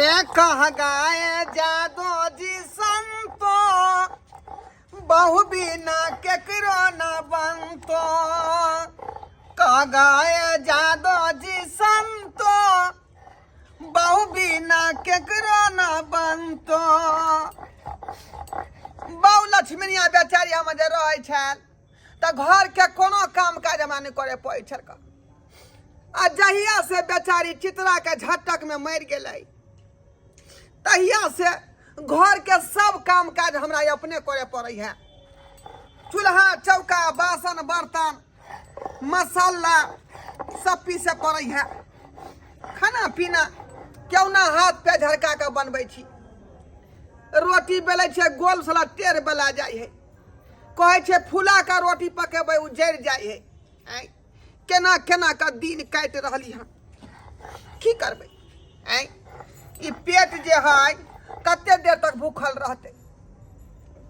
अरे कह गाए जादो जी संतो, बहु बिना केकरो न बनतो। कह गाए जादो जी संतो, बहु बिना केकरो न बनतो। बहु लक्ष्मीनिया बेचारी हमर जे रहै छल तऽ घरके कोनो काम काज हमरा नहि करे पड़ै छल। आ जहिया से बेचारी चित्रा के झटक में मरि गेलै तहिया से घर के सब काम काज हमरा अपने करे पड़ै है। चूल्हा चौका बासन बर्तन मसाला सब पीसे पड़ै है। खाना पीना क्यों ना हाथ पे झरका के बनबै छी। रोटी बेलै छियै गोल सला टेढ़ बेला जाइ है, कहै छै फुला के रोटी पकेबै ओ जरि जाइ है। आँय केना केना के दिन काटि रहली हन, की करबै? आँय ई पेट जे है कते देर तक भूखल रहतै?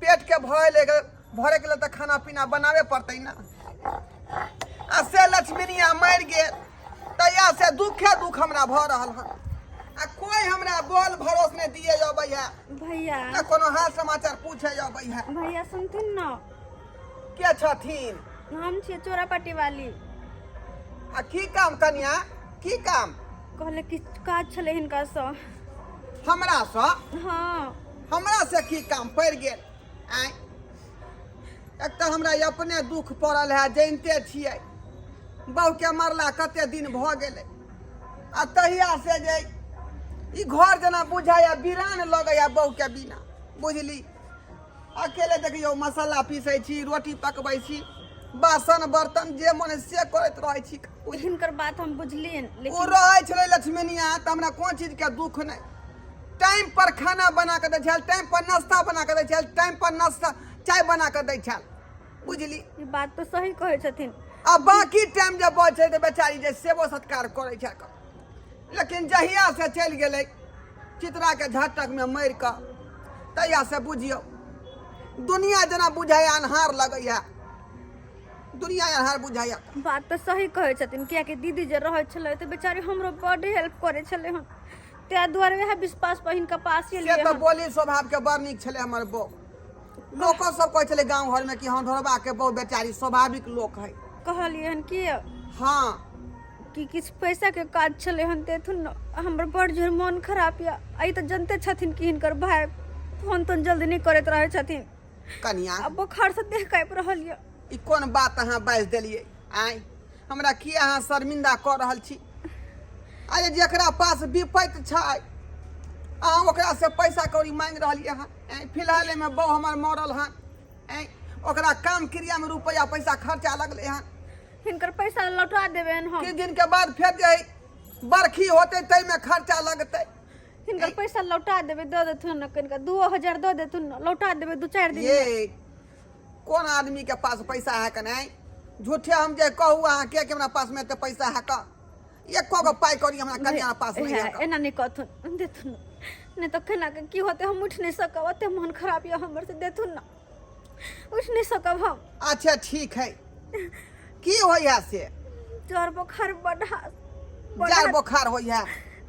पेट के भरे ले भरे के लेल तऽ खाना पीना बनाबे पड़तै ना। आ से लक्ष्मीनिया मरि गेल तहिया से दुखे दुख हमरा भऽ रहल हन आ कोई हमरा बोल भरोस नहि दिए अबै है भैया, ना कोनो हाल समाचार पूछे अबै है। भैया सुनथिन न? के छथिन? हम छियै चोरापट्टी वाली। आ की काम कनिया, की काम? कहले कि काज छलै हिनकासँ। हमरासँ? हाँ। हमरा से की काम पड़ि गेल? आँय एक तऽ हमरा अपने दुख पड़ल है, जानिते छियै बहुके मरला कते दिन भऽ गेलै आ तहिया से जे ई घर जेना बुझाइए वीरान लगैए बहुके बिना, बुझली? अकेले देखियौ मसाला पीसै छी, रोटी पकबै छी, बासन बर्तन जे मन से करैत रहै छी। हिनकर बात हम बुझलियनि, ओ लेकिन रहै छलै लक्ष्मीनिया तऽ हमरा कोन चीजके दुख नहि। टाइम पर खाना बना कऽ दै छल, टाइम पर नाश्ता बना कऽ दै छल, टाइम पर नाश्ता चाय बना कऽ दै छल, बुझली? ई बात तऽ सही कहै छथिन। आ बाकी टाइम जे बचै तऽ बेचारी जे सेवो सत्कार करै छल। लेकिन जहिया से चलि गेलै चित्राके झटकमे मरि कऽ तहिया से बुझियौ दुनिया जेना बुझाइए अन्हार लगैए, दुनिया अन्हार बुझाइए। बात तऽ सही कहै छथिन, कियाकि दीदी जे रहै छलै तऽ बेचारी हमरो बड्ड हेल्प करै छलै हन, ताहि दुआरे वएह विश्वास पर हिनका पास से एलियै तऽ हन। बोली स्वभावके बड़ नीक छलै हमर बहू। लोको सब कहै छलै गाँव घरमे कि हँ ढोरबाके बहू बेचारी स्वाभाविक लोक है। कहलियै हन कि हाँ कि किछु पैसाके काज छलै हन देथुन ने, हमर बड़ जोर मोन खराब यऽ। आइ तऽ जनते छथिन कि हिनकर भाय फोन तोन जल्दी नहि करैत रहै छथिन। कनिया आ बोखारसँ देह काँपि रहल यऽ। ई कोन बात अहाँ बाजि देलियै? आँय हमरा किया अहाँ शर्मिंदा कऽ रहल छी? अरे जकरा पास विपैत छै अहाँ ओकरासँ पैसा कौड़ी मांगि रहलियै हँ। आँय फिलहाल एहिमे बहु हमर मरल हन, आँय ओकरा काम क्रियामे रुपैआ पैसा खर्चा लगलै हन। हिनकर पैसा लौटा देबनि हम। किछु दिनके बाद फेर जे बरखी होतै ताहिमे खर्चा लगतै। हिनकर पैसा लौटा देबै, दऽ देथुन ने कनिका, 2000 दऽ देथुन ने, लौटा देबै 2-4 दिन। ये कोन आदमी के पास पैसा है के नहीं? झूठे हम जे कहू अहाँ के कि हमरा पास में एते पैसा है का, एको गो पाई कौड़ी हमरा कन्या पास नहीं है का। एना नहीं कहथुन, देथुन नहीं तो केना के की होते, हम उठ नहीं सकब, ओते मन खराब यऽ हमर, से देथुन ना, उठ नहीं सकब हम। अच्छा ठीक है, की होई है से? जर बोखार बढ़ा जर बोखार होई है?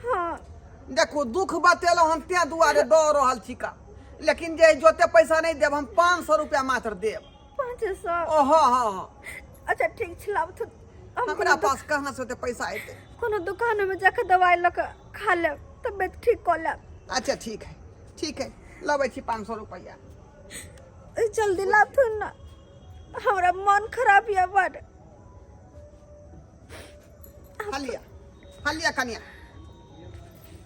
हाँ। देखू दुख बतेलहुँ हम तें दुआरे दऽ रहल छी का, लेकिन जे जोते पैसा नहीं देब हम, 500 रुपया मात्र देब। 500? ओ हाँ हाँ हाँ। अच्छा ठीक छै, लाबथुन। हमरा पास कहाँ से ओते पैसा एते? कोनो दुकान में जाके दवाई लऽ कऽ खा लेब, तबियत ठीक कऽ लेब। अच्छा ठीक है, ठीक है, लबै छी 500 रुपया। जल्दी लाबथुन ना, हमरा मन खराब यऽ बड। हलिया हलिया कनिया,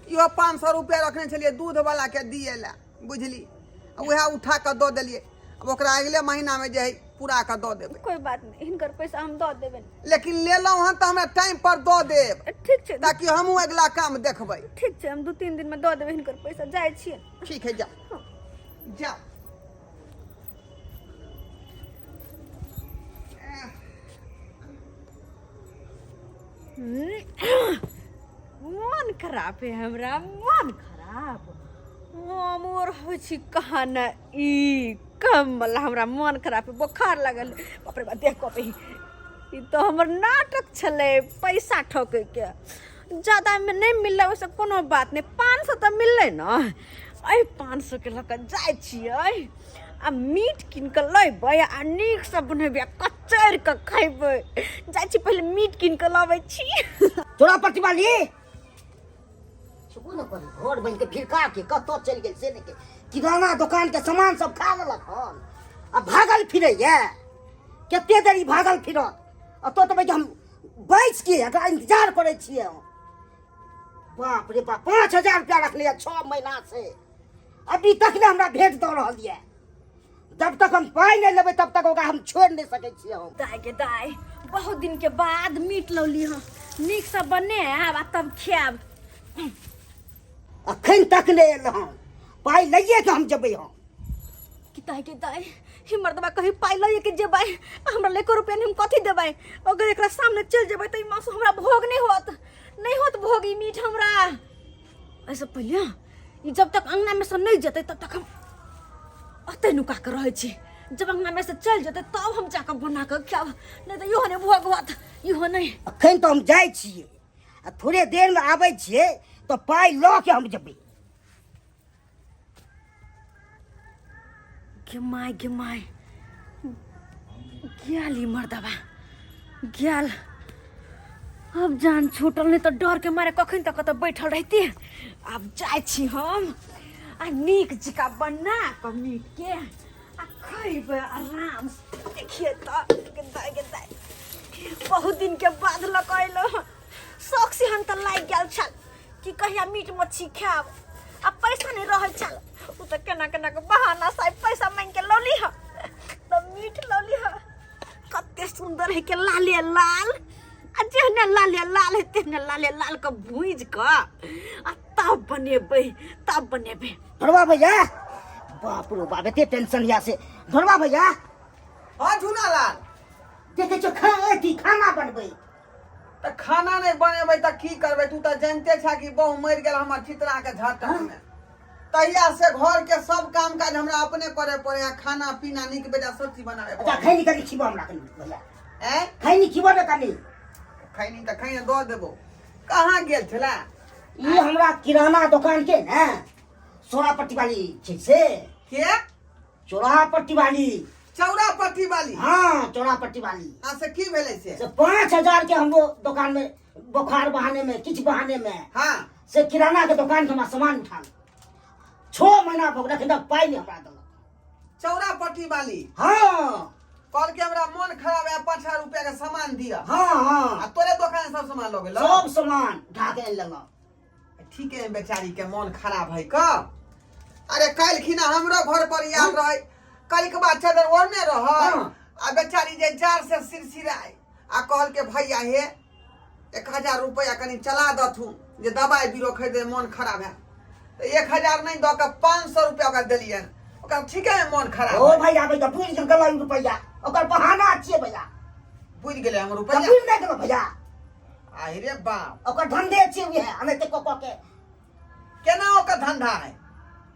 इहो 500 रुपया रखने छलियै दूध वाला के दिए ला, बुझली? उएह उठा कऽ दऽ देलियै। अब ओकरा अगले महीना में जे है पूरा कऽ दऽ देबै। कोई बात नहीं, हिनकर पैसा हम दऽ देबनि। लेकिन लेलहुँ हन तऽ हमरा टाइम पर दऽ देब। ठीक छै। ताकि हमहूँ अगिला काम देखबै। ठीक छै, हम 2-3 दिन में दऽ देबै हिनकर पैसा। जाइ छियै। ठीक है, जाओ जाओ। मन खराब है हमरा, मन खराब। हम और होइ छी कहाँ ने ई कम वाला, हमरा मन खराब है, बोखार लगल। बाप रे बाप, देख कपे, ई तो हमर नाटक छलै पैसा ठकै के। ज्यादामे नहि मिललै, ओहिसँ कोनो बात नहि, 500 तऽ मिललै ने। एहि 500के लऽ कऽ जाइ छियै आ मीट कीन कऽ लेबै आ नीकसँ बनेबै आ कचरि कऽ खयबै। जाइ छी, पहिले मीट कीन कऽ लबै छी। तोरा प्रतिवाली छुपू न करी घर बनि के फिरका के कतऽ चलि गेल से नहि के किराना दोकान के सामान सब खा लेलक हन आ भागल फिरैया। कते देर ई भागल फिरत? अतऽ तऽ हम बैस के एकरा इंतजार करै छियै हम। बाप रे बाप, 5000 रुपया रखले 6 महीना से, अभी तक ने हमरा भेंट दऽ रहल यऽ। जब तक हम पाइ नहि लेबै तब तक ओकरा हम छोड़ि नहि सकै छियै हम। दाय के दाय, बहुत दिन के बाद मीट लौली हँ, नीकसँ बनायब आ तब खायब। अखन तक नहि एल हन, पाइ लैए के हम जेबै हम। कि दाय के दाय, ही मर्दबा कहीं पाइ लैए के जेबै, हमरा एको रुपया नहीं, हम कथी देबै? अगर एकरा सामने चलि जेबै तऽ ई मासु हमरा भोग नहि होत, नहि होत भोग ई मीट हमरा। एहिसँ पहिले ई जब तक अंगना में से नहीं जेतै तब तक हम अतै नुका के रहै छी। जब अंगना में से चलि जेतै तब हम जाकऽ बना कऽ खायब, नहि तऽ इहो नहि भोग होत, इहो नहि। अखन तऽ हम जाइ छियै आ थोड़े देरमे आबै छियै तऽ पाइ लऽ के हम जेबै। गे माय, गे माय, गेल ई मर्दबा गेल। अब जान छूटल, नहीं तो डर के मारे कखन तक कतऽ बैठल रहती। आब जाइ छी हम आ नीक जकाँ बना कऽ मीट के आ खैबै आराम से। देखिए तऽ गेदाइ गेदाइ, बहुत दिन के बाद लऽ कऽ अयलहुँ हँ। शौक से हम तऽ लागि गेल छल कि कहिया मीट मच्छी खायब, आ पैसा नहीं रहल छल। ओ तऽ केना केना के बहाना से पैसा मांगि के लौली हँ तऽ मीट लौली हँ। कते सुंदर है के लाले लाल, आ जेहने लाले लाल है तेहने लाले लाल के भूजि कऽ आ तब बनेबै, तब बनेबै। भरवा भैया, बाप रो बाप, एते टेंशन या से। भरवा भैया। हाँ झूना लाल। देखे छो खा अथी खाना बनबै। तऽ खाना नहि बनेबै तऽ की करबै? तू तऽ जानते छा कि बहु मरि गेल हमर चित्रा के झटक में, तहिया से घर के सब काम काज हमरा अपने करे पड़े है, खाना पीना नीक बेजा सब चीज बनावे अच्छा पड़े। खैनी कनी खिबो हमरा कनी भैया। हैं? खैनी खिबो ने कनी। खैनी तऽ खैनी दऽ देबो। कहाँ गेल छला? ई हमरा किराना दुकान के ने सोरा पट्टी वाली छै से। के? चौराहा पट्टी वाली। चौरा पट्टी वाली? हाँ, चौरा पट्टी वाली। हाँ, से की भेलै से? से 5000 के हमरो दुकान में बोखार बहाने में किछ बहाने में हाँ से किराना के दुकान के हमरा सामान उठा ले। 6 महीना भऽ गेल, अखन तक पाइ नहि हमरा देलक। चौरा पट्टी वाली? हाँ। कहल कि हमरा मन खराब है, 5000 रुपया के सामान दिया। हाँ हाँ। आ तोरे दुकान सब सामान लऽ गेल? सब सामान उठा के आनि लेलक। ठीक है, बेचारी के मन खराब है का। अरे काल्हि खिना हमरो घर पर आयल रहे, काल्हि के बाद चादर ओढ़ने रह आ बेचारी जे जार से सिरसिराय आ कहल के भैया हे 1000 रुपया कनि चला दथुन जे दवाई बीरो खरीदे, मन खराब है। तऽ 1000 नहि दऽ के 500 रुपया ओकरा देलियनि, ओकरा ठीके है मन खराब ओ है। भैया, भैया बुझि गेल गलत रुपया, ओकर बहाना छियै भैया। बुझि गेलै हमर रुपया? बुझि नहि गेल भैया। आहि रे बाप, ओकर धंधे छियै उएह, एनाहिते कऽ कऽ के। केना ओकर धंधा है?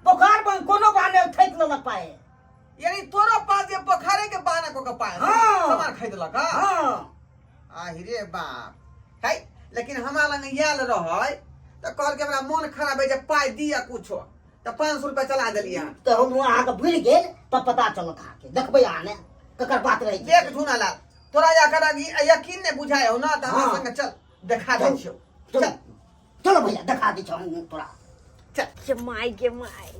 बोखार बन कोनो बहाने ठकि लेलक पाइ। यानी तोरो पास जे बोखारे के बहाना कऽ के पाइ हाँ। सामान खरीदलक? हाँ। आहि रे बाप है, लेकिन हमरा लग आयल रहै तऽ कहलकै हमरा मन खराब है जे पाइ दिअ कुछो, तऽ 500 रुपया चला देलियै हन। तऽ हम अहाँके भूलि गेल तब पता चलत अहाँके, देखबै अहाँ ने ककर बात रहै छै। देख झूना लाल, तोरा अगर यकीन नहि बुझाय हो ना तऽ हमरा हाँ। संगे चल, देखा दै छियौ। चल चल चलो भैया, देखा दै छौ हम तोरा। चल। गे माय, गे माय,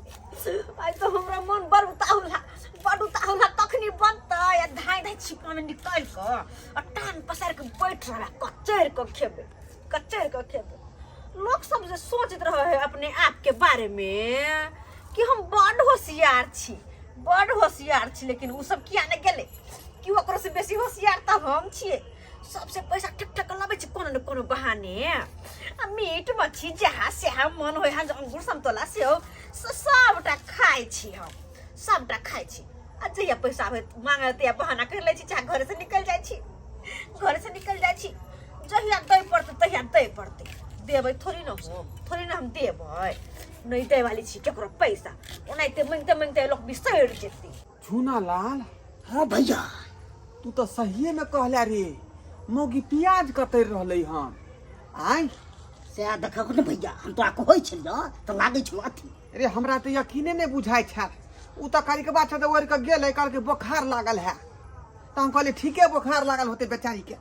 आइ तऽ हमरा मन बड़ उताहुला, बड़ उताहुला। कखनी बनतै आ धाइ धाइ छिपा में निकालि कऽ आ टांग पसारि कऽ बैठ रहबै, कचरि कऽ खेबै, कचरि कऽ खेबै। लोक सब जे सोचैत रहै है अपने आप के बारे में कि हम बड़ होशियार छी, बड़ होशियार छी, लेकिन ओ सब किया नहि गेलै कि ओकरो से बेसी होशियार तऽ हम छियै। सबसे पैसा ठक ठक लबै छी कोनो ने कोनो बहाने आ मीट मच्छी जहाँ सेहा मन होइ है, अंगूर समतोला सेहो से सबटा खाइ छी हम, सबटा खाइ छी। आ जहिया पैसा आबै मांगे तहिया बहाना करि लै छी, चाहे घरे से निकलि जाइ छी, घरे से निकलि जाइ छी। जहिया दै पड़तै तहिया दै पड़तै, देबै थोड़ी ने हम, थोड़ी ने हम देबै। नहि दै वाली छी केकरो पैसा, ओनाहिते मांगिते मांगिते लोक बिसरि जेतै। झूना लाल। हाँ भैया। तू तऽ सहिए में कहला रे, मौगी प्याज कतर रहलै हन। आय सएह देखक ने भैया, हम तोरा कहै छलियौ तऽ लागै छलौ अथी। अरे हमरा तऽ यकीने नहि बुझाइ छल। ओ तऽ करिकबा छै तऽ ओढ़ि कऽ गेलै, कहलकै बोखार लागल है, तऽ हम कहलियै ठीके बोखार लागल होतै बेचारीके।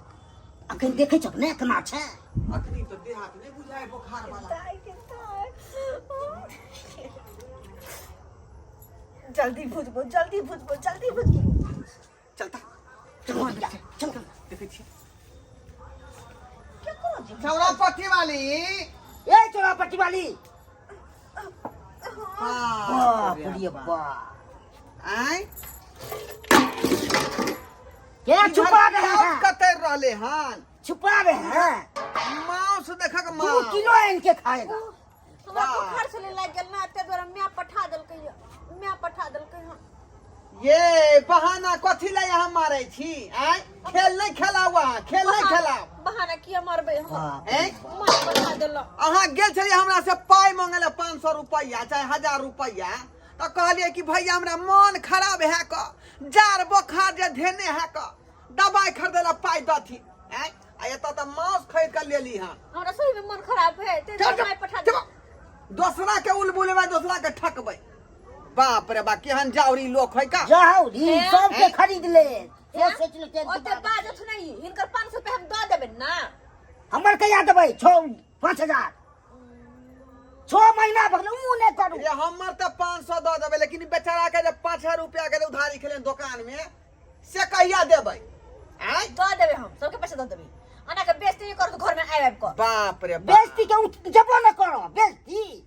अखन देखै छक ने केना छै? अखनी तऽ देहात नहि बुझाइ बोखार वाला। दाइ के दाइ, जल्दी भुजबो, जल्दी भुजबो, जल्दी भुजबो। चलता। चलो भैया, चलो। देखै छियै। केकरो जे चौरा पट्टी वाली। ए चोरा पट्टी वाली। बाप बाप रे बाप। आँय। के छुपा रहे माउस हैं? कतरि रहले हन। छुपा रहे हैं। माउस देखक। 2 माउस किलो आनि के खाएगा। हमरा बुखार छलै लागि गेल ने, ताहि दुआरे माय पठा देलकै यऽ, माय पठा देलकै हन। ये बहाना कथी लए अहाँ मारै छी? आँय, खेल नहि खेलाउ अहाँ, खेल नहि खेलाउ। बहाना किया मारबै हम? बाप। आँय? माय पठा देलक। अहाँ गेल छलियै हमरा से पाइ मांगे लए 500 रुपैआ चाहे 1000 रुपैआ, तऽ कहलियै कि भैया हमरा मन खराब है कऽ, जार बोखार जे धेने है कऽ, दबाइ खरीदै लए पाइ दथिन। आँय, आ एतऽ तऽ मांस खरीद कऽ लेली हन। हमरा सही में मन खराब है, ताहि दुआरे माय पठा देलक। दोसरा के उलबुलेबै, दोसरा के ठकबै, बाप रे बा, केहन जाउरी लोक है का। जाउ री। हैं? सबके हैं? खरीद ले, से सोच ले के। ओते बाजत नहीं, हिनकर 500 रुपया हम दऽ देबै ना। हमर कहिया देबै? छओ 5000, 6 महीना भऽ गेलै, ऊ नहि करू। ये हमर तऽ 500 दऽ देबै, लेकिन ई बेचारा के जे 5000 रुपया के जे उधारी खेले दोकान में, से कहिया देबै? आँय? दऽ देबै हम, सबके पैसा दऽ देबै। एना के बेइज्जती करू घर में आबि आबि कऽ। बाप रे बाप। बेइज्जती के उठ जेबो न करब बेइज्जती।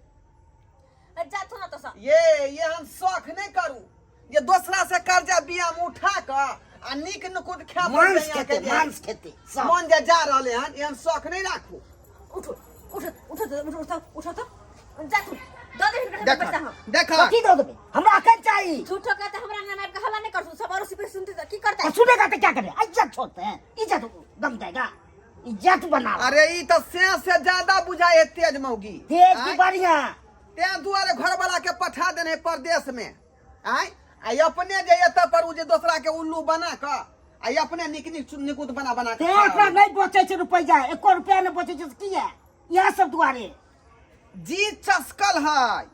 जाथु ना तो सब। ये हम शौख नहि करू जे दोसरा से कर्जा बिया में उठा कऽ आ नीक नुकुत खाय पड़तै। मांस अहाँके खेतै। जे मांस खेतै सब। मन जे जा रहलै हन, एहन शौख नहि राखू। उठो उठो उठो उठो उठो उठो तो जाथु, दऽ देबै हिनकर देख पैसा हम। देख। कथी दऽ देबै? हमरा अखन चाही। झूठो के तऽ हमरा अंगना आबि कऽ हल्ला नहि करथु, सब अड़ोसी पड़ोसी सुनते तऽ की करतै? और सुनेगा तो क्या करे? इज्जत छोड़ते हैं, इज्जत दम देगा, इज्जत बना। अरे ई तऽ से से ज्यादा बुझाइ है तेज मौगी। तेज की आँय? बढ़िया। तें दुआरे घरवाला के पठा देने है परदेश में। आँय, आ अपने जे एतऽ पर उ जे दोसरा के उल्लू बना कऽ आ अपने नीक नीक निकुत बना बना ते कऽ खा ओकरा रहल। नहीं बचे छै रुपैया, एको रुपया नहीं बचे छै, से किया? इएह सब दुआरे। जी चसकल है,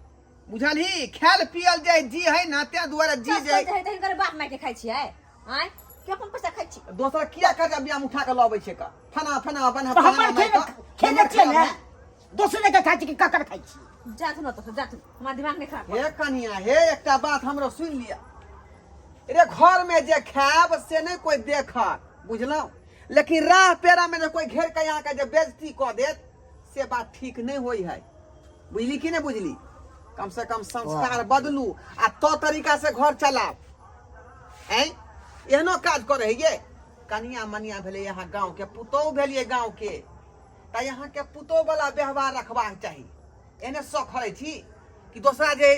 बुझलही? खायल पियल जे जी है ना, तें दुआरे जी चस्कल जे जे है तऽ हिनकर बाप माय के खाइ छियै? आँय, के अपन पैसा खाइ छी? दोसर किया कर्जा बियाम उठा कऽ लबै छै का फना फना बना? तऽ हमर खेने खेने छियै ने, दोसरे के खाइ छी कि ककर खाइ छी? जाथु न तऽ जाथु, हमरा दिमाग नहि खराब कर। हे कनिया, हे एकटा बात हमरो सुनि लिअ। रे घर में जे खायब से नहि कोई देखत, बुझलहुँ? लेकिन राह पेरा में जे कोई घेर के अहाँके जे बेइज्जती कऽ देत, से बात ठीक नहि होइ है, बुझली कि नहि बुझली? कम से कम संस्कार बदलू आ तो तरीका से घर चलाउ। ऐं, एहनो काज करे है ये? कनिया मनिया भेलै यहाँ गाँव के, पुतोहु भेलियै गाँव के, तऽ यहाँ के पुतोहु वाला व्यवहार रखबाक चाही। एहने शौक करै छी कि दोसरा जे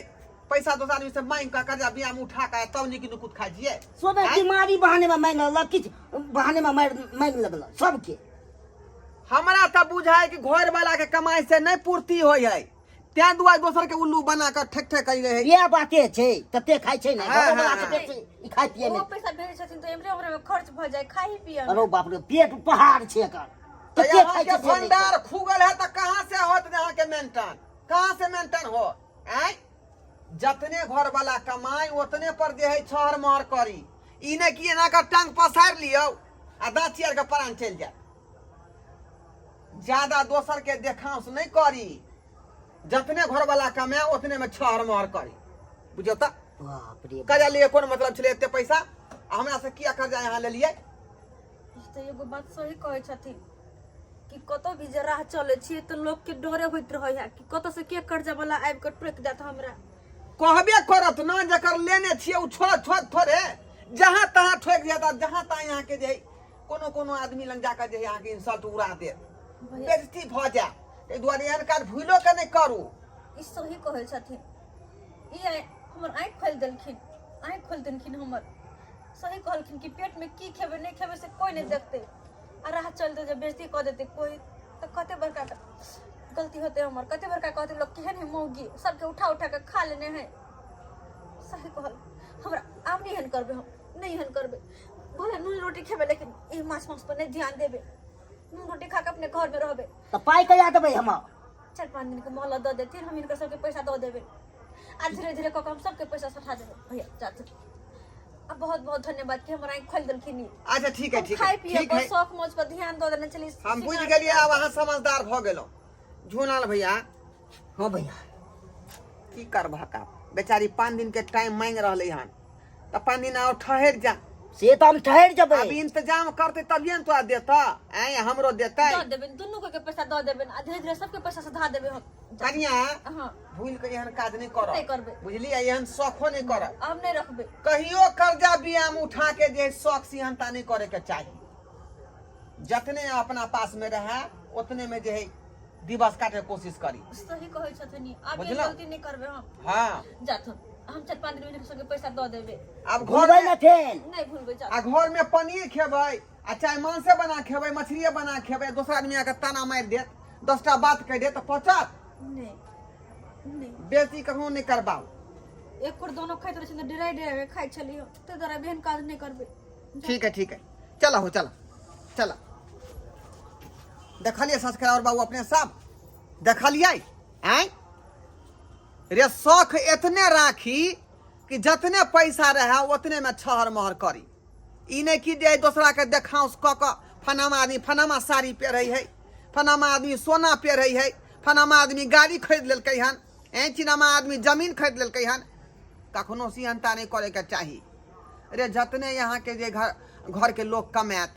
पैसा दोसरा आदमी से मांगि कऽ कर्जा बिया में उठा कऽ तब नीक नुकुत खाइ छियै। सोने आँय? बीमारी बहाने में मांगि लेलक, किछु बहाने में मांगि लगल सबके। हमरा तऽ बुझाइ कि घर वाला के कमाई से नहि पूर्ति होइ है, तें दुआरे दोसर के उल्लू बना कऽ ठेक ठेक करी रहे। इएह बाते छै, तते खाइ छै ने। हाँ, घरोवला हाँ, के हाँ। बेसी ई खाइ पिए ओ नहि। पैसा भेजै छथिन तऽ एमरे ओमरे में खर्च भऽ जाइ, खाही पिए में। अरे बाप रे, पेट पहाड़ छै एकर। तऽ तते खाइ अहाँके छै से नहि। भंडार खुगल है तऽ कहाँ से होत अहाँके मेंटेन? कहाँ से मेंटेन हो? आँय, जतने घर वाला कमाई ओतने पर जे है छहर महर करी। ई नहि कि एना कऽ टांग पसारि लियौ आ दाँत चियर के प्राण चलि जायत। ज्यादा दोसर के देखांस नहि करी, जतने घर वाला कमाए ओतने में छहर महर करी, बुझियौ तऽ। बाप रे। कर्जा लिए कोन मतलब छलै एते पैसा? आ हमरा से किया कर्जा यहाँ लेलियै? ई तऽ एगो बात सही कहै छथिन कि कतौ भी जे राह चलै छियै तऽ लोकके डरे होइत रहै है कि कतौ से के कर्जा वाला आबि कऽ टोकि देत हमरा। कहबे करत न, जकर लेने छियै ओ छोड़ छोड़ थोड़े जहाँ तहाँ ठोकि जायत। आ जहाँ तहाँ अहाँके जे है कोनो कोनो आदमी लग जाकऽ जे है अहाँके इंसल्ट उड़ा देत, भैया बेइज्जती भऽ जायत। ताहि दुआरे एहन काज भूलो के नहि करू। ई सही कहै छथिन। ई हमर आँखि खोलि देलखिन, आँखि खोलि देलखिन हमर। सही कहलखिन कि पेटमे की खेबै नहि खेबै से कोइ नहि देखतै, आ राह चलते जे बेइज्जती कऽ देतै कोइ तऽ कते बड़का गलती होतै हमर, कते बड़का कहतै लोक, केहन है मौगी, सबके उठा उठा कऽ खा लेने है। सही कहल। हमरा आब नहि एहन करबै, हम नहि एहन करबै। भले नून रोटी खेबै, लेकिन ई माछ मांस पर नहि ध्यान देबै। नून रोटी खा के अपने घर में रहबे। तऽ पाइ कहिया देबै हम? 4-5 दिन के मोहलत दऽ देथिन, हम हिनकर सबके पैसा दऽ देबै आ धीरे धीरे कऽ के हम सबके पैसा सठा देबै। भैया जाथुन, आ बहुत बहुत धन्यवाद कि हमर आँखि खोलि देलखिन ई। अच्छा ठीक है, हम ठीक है, खाय पिए ठीक पर है। शौक मौज पर ध्यान दऽ देने छली। हम बुझि गेलियै, आब अहाँ समझदार भऽ गेलहुँ। झूलाल भैया। हाँ भैया। की करबह का, बेचारी 5 दिन के टाइम मांगि रहलै हन, तऽ 5 दिन आओर ठहरि जा। से तऽ हम ठहरि जेबै। अब इंतजाम करतै तभिए ने तोरा देतऽ, आँय हमरो देतै। दऽ देबै, दुनू के पैसा दऽ देबै आ धीरे धीरे सबके पैसा सधा देबै हम। कनिया, हाँ। भूल के एहन काज नहि करब। नहि करबै। बुझलियै? एहन शौखो नहि करब। हम नहि रखबै। कहियो कर्जा बियाम उठा के जे शौख सिहनता नहि करे के चाही। जतने अपना पास में रहे उतने में जे है दिवस काटे के कोशिश करी। सही कहै छथिन ई। आब बुझलहुँ? गलती नहि करबै हम। हाँ। जाथुन, हम 4-5 दिन में सबके पैसा दऽ देबै। आब घर भूलबै में ने फेन? नहि भूलबै, जाथुन। आ घर में पनीर खेबै आ चाहे मांसे बना खेबै, मछलिए बना खेबै, दोसर आदमी आके ताना मारि देत, 10टा बात कहि देत तऽ पचत? नहि नहि। बेसी कखनो नहि करबाउ। एक कोर दोनो खाइत रहै छै तऽ डराइ डराइ के खाइ छलियै, ताहि दुआरे एहन काज नहि करबै। ठीक है, ठीक है, चला हो, चला चला। देखलियै सब्सक्राइबर बाबू, अपने सब देखलियै? आँय रे, शौख एतने राखी कि जतने पैसा रहे ओतने में छहर महर करी। ई नहि कि जे दोसरा के देखाउस कऽ कऽ फनामा आदमी फनामा साड़ी पहिरै है, फनामा आदमी सोना पहिरै है, फनामा आदमी गाड़ी खरीद लेलकै हन, ऐं चिनामा आदमी जमीन खरीद लेलकै हन। कखनो सिहनता नहि करैके चाही रे। जतने यहाँके जे घर घरके लोक कमायत,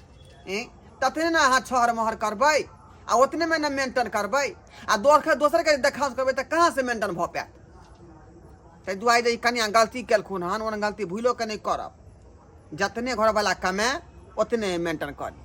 ऐं ततने ने अहाँ छहर महर करबै आ ओतने में ने मेंटेन करबै। आ दोसर दोसरके देखाउस करबै तऽ कहाँ से मेंटेन भऽ पायत? ताहि दुआरे जे ई कनिया गलती केलखुन हन, ओहन गलती भूलो के नहि करब। जतने घरवला कमाए ओतने मेंटेन करी।